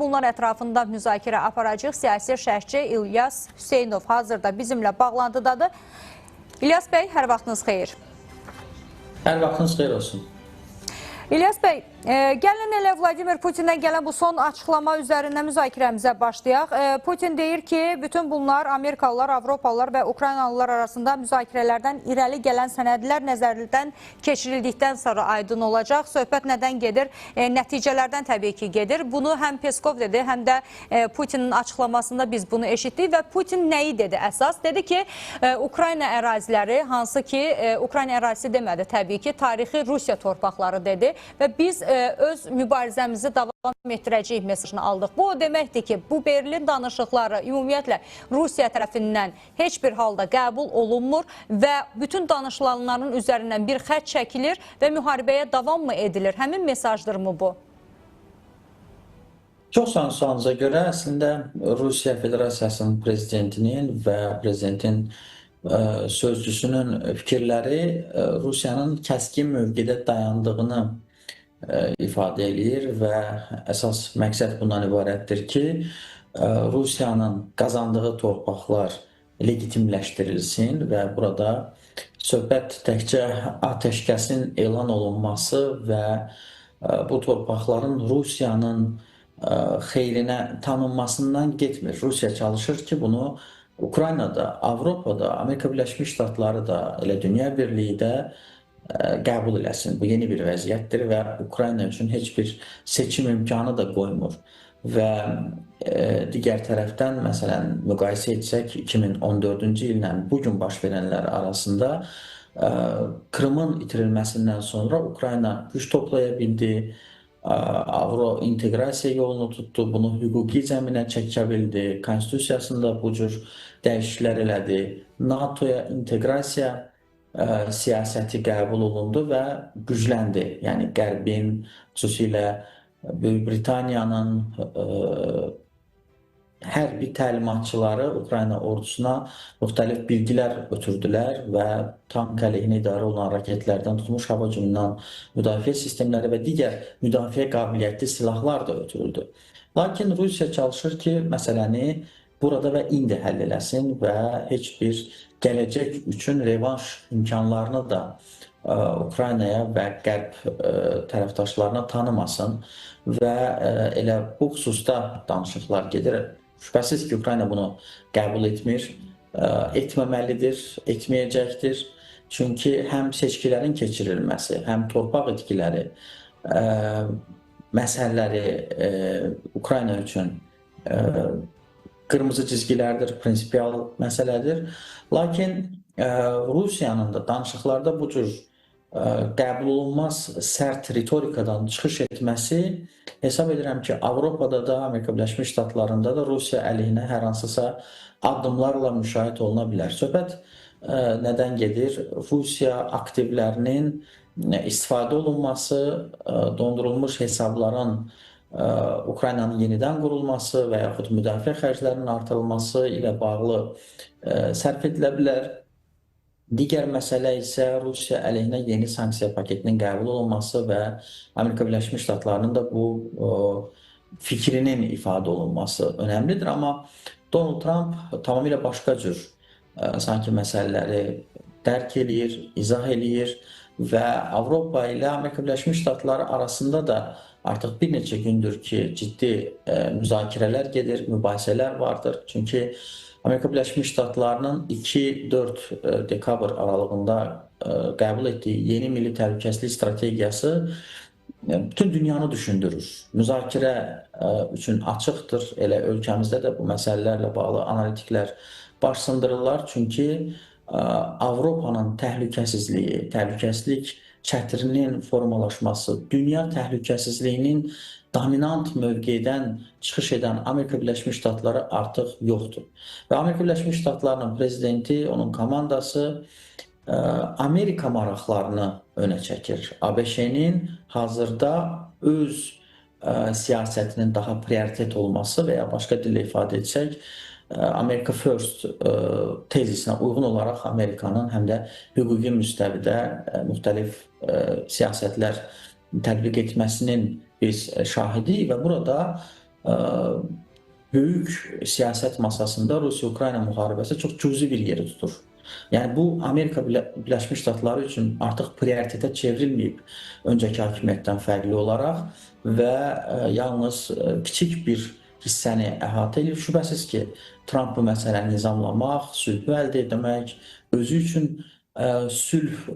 Bütün bunlar ətrafında müzakirə aparacaq. Siyasi şərhçi İlyas Hüseynov hazırda bizimlə bağlantıdadır. İlyas bəy, hər vaxtınız xeyir. Hər vaxtınız xeyir olsun. İlyas bəy, gəlin elə Vladimir Putindən gələn bu son açıqlama üzərindən müzakirəmizə başlayaq. Putin deyir ki, bütün bunlar Amerikalılar, Avropalılar və Ukraynalılar arasında müzakirələrdən irəli gələn sənədlər nəzərdən keçirildikdən sonra aydın olacaq. Söhbət nədən gedir? Nəticələrdən təbii ki gedir. Bunu həm Peskov dedi, həm də Putinin açıqlamasında biz bunu eşitdik və Putin nəyi dedi əsas? Dedi ki, Ukrayna əraziləri, hansı ki, Ukrayna ərazisi demədi təbii ki, tarixi Rusiya torpaqları dedi və biz öz mübarizəmizi davam etdirəcəyik mesajını aldıq. Bu o deməkdir ki, bu Berlin danışıqları ümumiyyətlə Rusiya tərəfindən heç bir halda qəbul olunmur və bütün danışılanların üzərindən bir xətt çəkilir və müharibəyə davam mı edilir? Həmin mesajdırmı bu? Çox sağ olun sualınıza görə. Əslində Rusiya Federasiyasının prezidentinin və prezidentin sözcüsünün fikirləri Rusiyanın kəskin mövqedə dayandığını ifadə eləyir və əsas məqsəd bundan ibarətdir ki, Rusiyanın qazandığı torpaqlar legitimləşdirilsin və burada söhbət təkcə atəşkəsin elan olunması və bu torpaqların Rusiyanın xeyrinə tanınmasından getmir. Rusiya çalışır ki, bunu Ukraynada, Avropada, Amerika Birləşmiş Ştatları da, elə Dünya Birliyi də qəbul eləsin. Bu yeni bir vəziyyətdir və Ukrayna üçün heç bir seçim imkanı da qoymur. Və digər tərəfdən, məsələn, müqayisə etsək 2014-cü illə bu gün baş verənlər arasında Krımın itirilməsindən sonra Ukrayna güc toplaya bildi, Avro inteqrasiya yolunu tutdu, bunu hüquqi zəminə çəkə bildi, konstitusiyasında bu cür dəyişikliklər elədi, NATO-ya inteqrasiya siyasəti qəbul olundu və gücləndi. Yəni Qərbin, xüsusilə Böyük Britaniyanın hərbi təlimatçıları Ukrayna ordusuna müxtəlif bilgilər ötürdülər və tank əleyhinə idarə olunan raketlərdən tutmuş hava hücumundan müdafiə sistemləri və digər müdafiə qabiliyyətli silahlar da ötürüldü. Lakin Rusiya çalışır ki, məsələni burada və indi həll eləsin və heç bir gələcək üçün revanş imkanlarını da Ukraynaya və Qərb tərəfdaşlarına tanımasın və elə bu xüsusda danışıqlar gedir. Şübhəsiz ki, Ukrayna bunu qəbul etmir, etməməlidir, etməyəcəkdir. Çünki həm seçkilərin keçirilməsi, həm torpaq itkiləri məsələləri Ukrayna üçün qırmızı cizgilərdir, prinsipial məsələdir. Lakin Rusiyanın da danışıqlarda bu cür qəbul olunmaz sərt ritorikadan çıxış etməsi hesab edirəm ki, Avropada da, Amerika Birləşmiş Ştatlarında da Rusiya əleyhinə hər hansısa addımlarla müşahidə oluna bilər. Söhbət nədən gedir? Rusiya aktivlərinin istifadə olunması, dondurulmuş hesabların Ukraynanın yenidən qurulması və yaxud müdafiə xərclərinin artırılması ilə bağlı sərf edilə bilər. Digər məsələ isə Rusiya əleyhinə yeni sanksiya paketinin qəbul olunması və Amerika Birləşmiş Ştatlarının da bu fikrinin ifadə olunması önəmlidir. Amma Donald Trump tamamilə başqa cür sanki məsələləri dərk eləyir, izah eləyir və Avropa ilə Amerika Birləşmiş Ştatları arasında da artıq bir neçə gündür ki, ciddi müzakirələr gedir, mübahisələr vardır. Çünki Amerika Birləşmiş Ştatlarının 2-4 dekabr aralığında qəbul etdiyi yeni milli təhlükəsizlik strategiyası bütün dünyanı düşündürür. Müzakirə üçün açıqdır. Elə ölkəmizdə də bu məsələlərlə bağlı analitiklər baş sındırırlar. Çünki Avropanın təhlükəsizliyi, təhlükəsizlik çətirinin formalaşması, dünya təhlükəsizliyinin dominant mövqedən çıxış edən Amerika Birləşmiş Ştatları artıq yoxdur. Və Amerika Birləşmiş Ştatlarının prezidenti, onun komandası Amerika maraqlarını önə çəkir. ABŞ-nin hazırda öz siyasətinin daha prioritet olması və ya başqa dillə ifadə etsək, America First tezisinə uyğun olaraq Amerikanın həm də hüquqi müstəvidə müxtəlif siyasətlər tətbiq etməsinin biz şahidiyik və burada Böyük siyasət masasında Rusiya-Ukrayna müharibəsi çox cüzi bir yeri tutur. Yəni bu Amerika Birləşmiş Ştatları üçün artıq prioritetə çevrilməyib öncəki hakimiyyətdən fərqli olaraq və yalnız kiçik bir hissəni əhatə edir. Şübhəsiz ki, Tramp bu məsələni nizamlamaq, sülhü əldə etmək, özü üçün sülh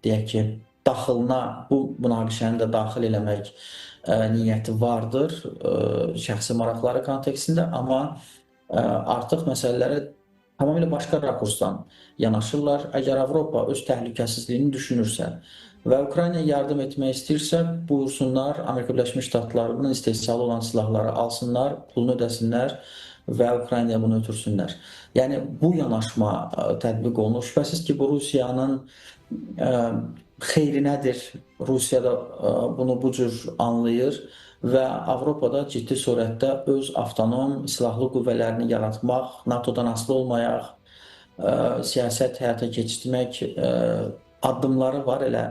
deyək ki, daxilına bu münaqişəni də daxil eləmək niyyəti vardır şəxsi maraqları kontekstində, amma artıq məsələlərə tamamilə başqa rakursdan yanaşırlar. Əgər Avropa öz təhlükəsizliyini düşünürsə və Ukraynaya yardım etmək istəyirsə, buyursunlar Amerika Birləşmiş Ştatlarının istehsalı olan silahları alsınlar, pulunu ödəsinlər və Ukraynaya bunu ötürsünlər. Yəni bu yanaşma tətbiq olunur. Şübhəsiz ki, bu Rusiyanın xeyrinədir. Rusiya da bunu bu cür anlayır və Avropada ciddi surətdə öz avtonom silahlı qüvvələrini yaratmaq, NATO-dan asılı olmayaraq siyasət həyata keçirmək addımları var. Elə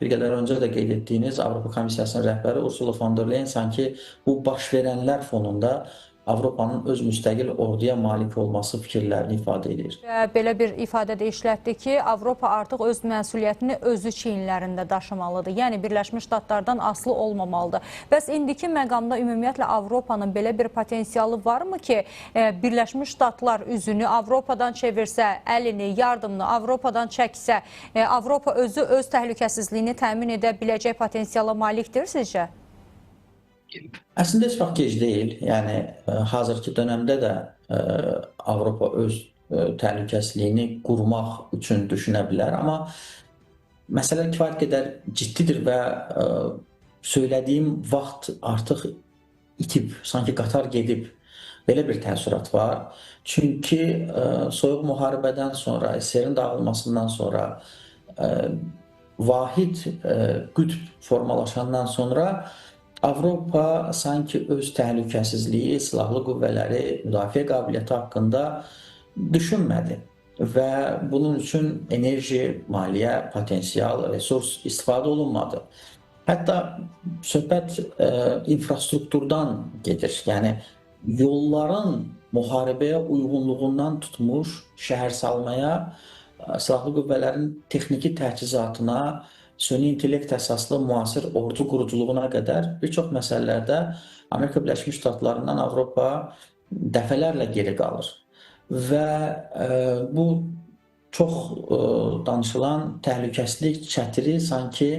bir qədər öncə də qeyd etdiyiniz Avropa Komissiyasının rəhbəri Ursula von der Leyen sanki bu baş verənlər fonunda Avropanın öz müstəqil orduya malik olması fikirlərini ifadə edir. Və belə bir ifadə də işlətdi ki, Avropa artıq öz məsuliyyətini özü çiyinlərində daşımalıdır. Yəni Birləşmiş Ştatlardan asılı olmamalıdır. Bəs indiki məqamda ümumiyyətlə Avropanın belə bir potensialı varmı ki, Birləşmiş Ştatlar üzünü Avropadan çevirsə, əlini, yardımını Avropadan çəksə, Avropa özü öz təhlükəsizliyini təmin edə biləcək potensiala malikdir sizcə? Əslində heç vaxt gec deyil. Yəni hazırki dönəmdə də Avropa öz təhlükəsizliyini qurmaq üçün düşünə bilər, amma məsələ kifayət qədər ciddidir və söylədiyim vaxt artıq itib, sanki qatar gedib. Belə bir təəssürat var. Çünki soyuq müharibədən sonra, SSR-in dağılmasından sonra, vahid qütb formalaşandan sonra Avropa sanki öz təhlükəsizliyi, silahlı qüvvələri, müdafiə qabiliyyəti haqqında düşünmədi və bunun üçün enerji, maliyyə, potensial, resurs istifadə olunmadı. Hətta söhbət infrastrukturdan gedir. Yəni yolların müharibəyə uyğunluğundan tutmuş şəhər salmaya, silahlı qüvvələrin texniki təchizatına, süni intellekt əsaslı müasir ordu quruculuğuna qədər bir çox məsələlərdə Amerika Birləşmiş Ştatlarından Avropa dəfələrlə geri qalır. Və bu çox danışılan təhlükəsizlik çətiri sanki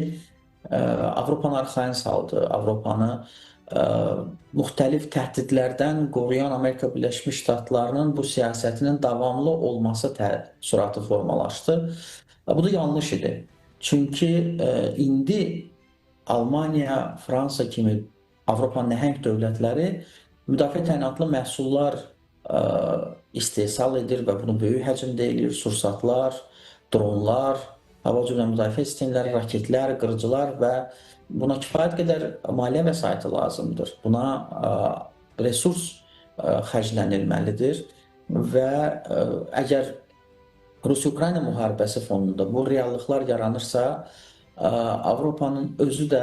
Avropanı arxayın saldı. Avropanı müxtəlif təhdidlərdən qoruyan Amerika Birləşmiş Ştatlarının bu siyasətinin davamlı olması təəssüratı formalaşdı. Bu da yanlış idi. Çünki indi Almaniya, Fransa kimi Avropanın nəhəng dövlətləri müdafiə təyinatlı məhsullar istehsal edir və bunu böyük həcmdə eləyir. Sursatlar, dronlar, hava hücumundan müdafiə sistemləri, raketlər, qırıcılar və buna kifayət qədər maliyyə vəsaiti lazımdır. Buna resurs xərclənilməlidir və əgər Rusiya-Ukrayna müharibəsi fonunda bu reallıqlar yaranırsa, Avropanın özü də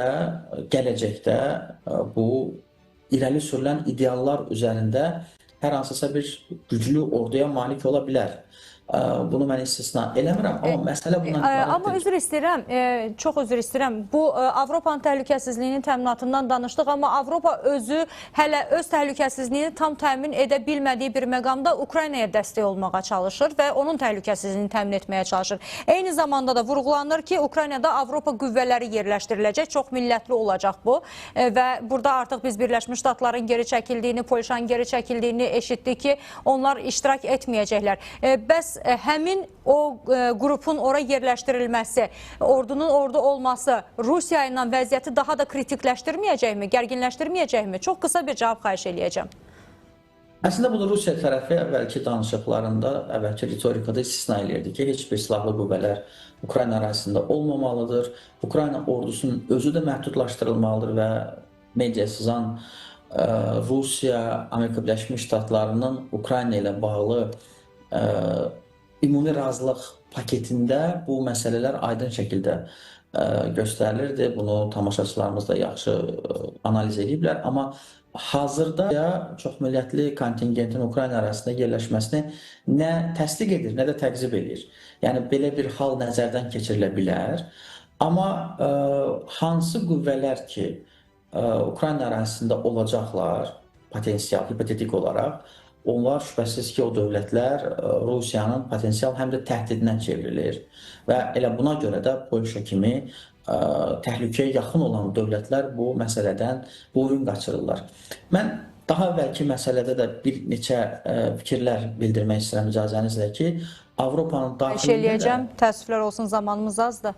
gələcəkdə bu irəli sürülən ideallar üzərində hər hansısa bir güclü orduya malik ola bilər. Bunu mən istisna eləmirəm, amma məsələ bundan ibarət Amma deyil. üzr istəyirəm, çox üzr istəyirəm. Bu Avropanın təhlükəsizliyinin təminatından danışdıq, amma Avropa özü hələ öz təhlükəsizliyini tam təmin edə bilmədiyi bir məqamda Ukraynaya dəstək olmağa çalışır və onun təhlükəsizliyini təmin etməyə çalışır. Eyni zamanda da vurğulanır ki, Ukraynada Avropa qüvvələri yerləşdiriləcək, çox millətli olacaq bu və burada artıq biz Birləşmiş Ştatların geri çəkildiyini, Polşanın geri çəkildiyini eşitdik ki, onlar iştirak etməyəcəklər. Bəs həmin o qrupun ora yerləşdirilməsi, ordunun orada olması Rusiya ilə vəziyyəti daha da kritikləşdirməyəcəkmi, gərginləşdirməyəcəkmi? Çox qısa bir cavab xahiş eləyəcəm. Əslində bunu Rusiya tərəfi əvvəlki danışıqlarında, əvvəlki ritorikada istisna eləyirdi ki, heç bir silahlı qüvvələr Ukrayna ərazisində olmamalıdır. Ukrayna ordusunun özü də məhdudlaşdırılmalıdır və media sızan Rusiya, Amerika Birləşmiş Ştatlarının Ukrayna ilə bağlı ümumi razılıq paketində bu məsələlər aydın şəkildə göstərilirdi. Bunu tamaşaçılarımız da yaxşı analiz ediblər. Amma hazırda çoxmillətli kontingentin Ukrayna ərazisində yerləşməsini nə təsdiq edir, nə də təqzib edir. Yəni belə bir hal nəzərdən keçirilə bilər. Amma hansı qüvvələr ki Ukrayna ərazisində olacaqlar, potensial, hipotetik olaraq, onlar şübhəsiz ki, o dövlətlər Rusiyanın potensial həm də təhdidinə çevrilir və elə buna görə də Polşa kimi təhlükəyə yaxın olan dövlətlər bu məsələdən boyun qaçırırlar. Mən daha əvvəlki məsələdə də bir neçə fikirlər bildirmək istəyirəm icazənizlə ki, Avropanın daxilində də eləyəcəm. Təəssüflər olsun, zamanımız azdır.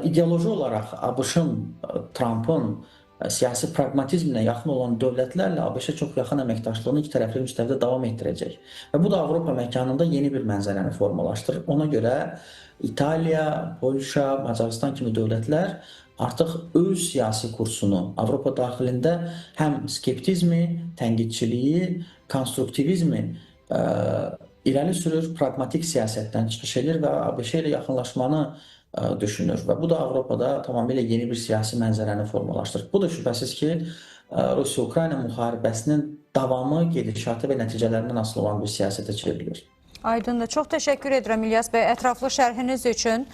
İdeoloji olaraq ABŞ-ın, Trampın siyasi praqmatizmlə yaxın olan dövlətlərlə ABŞ çox yaxın əməkdaşlığını iki tərəfli müstəvidə davam etdirəcək. Və bu da Avropa məkanında yeni bir mənzərəni formalaşdırır. Ona görə İtaliya, Polşa, Macarıstan kimi dövlətlər artıq öz siyasi kursunu Avropa daxilində həm skeptizmi, tənqidçiliyi, konstruktivizmi irəli sürür, praqmatik siyasətdən çıxış edir və ABŞ ilə yaxınlaşmanı düşünür və bu da Avropada tamamilə yeni bir siyasi mənzərəni formalaşdırır. Bu da şübhəsiz ki, Rusiya-Ukrayna müharibəsinin davamı, gedişatı və nəticələrindən asılı olan bir siyasətə çevrilir. Aydındır. Çox təşəkkür edirəm İlyas bəy ətraflı şərhiniz üçün.